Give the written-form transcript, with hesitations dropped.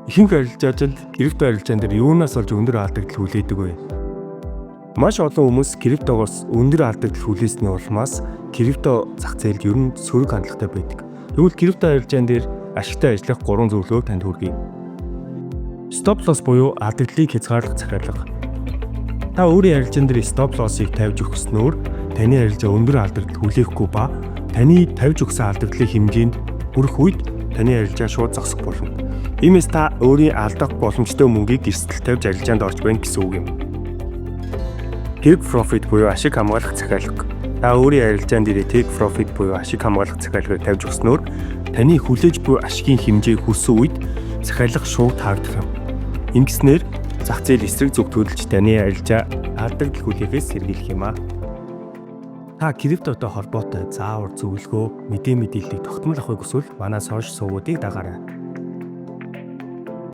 Ихэнх арилжаачид крипто арилжаан дээр юунаас олж өндөр алдагдал хүлээдэг вэ? Маш олон хүмүүс криптогоос өндөр алдагдал хүлээсний улмаас крипто зах зээлд ер нь сөрөг хандлагатай байдаг. Тэгвэл крипто арилжаан дээр ашигтай ажиллах 3 зөвлөгөөг танд хүргэе. Stop loss буюу алдагдлыг хязгаарлах захиалга. Та өөрийн арилжаан дээр stop loss-ыг тавьж өгснөөр таны арилжаа өндөр алдагдал хүлээхгүй ба таны тавьж өгсөн алдагдлын хэмжээнд хүрэх үед таны арилжаа шууд зогсох болно. Иймээс та өөрийн алдах боломжтой мөнгийг эрсдэл тавьж арилжаанд орж байна гэсэн үг юм. Take profit буюу ашиг хамгаалах захиалга. Та өөрийн арилжаан дээр take profit буюу ашиг хамгаалах захиалгыг тавьж өгснөөр таны хүлээж буй ашигын хэмжээ хүрсэн үед захиалга шууд хаагдах юм. Ингэснээр зах зээл эсрэг зүг хөдөлж, таны арилжаа алдагдал хүлээхээс сэргийлэх юм аа. Та криптотой холбоотой заавар, зөвлөгөө, мэдээ мэдээллийг тогтмол авахыг хүсвэл манай social сувгуудыг дагаарай.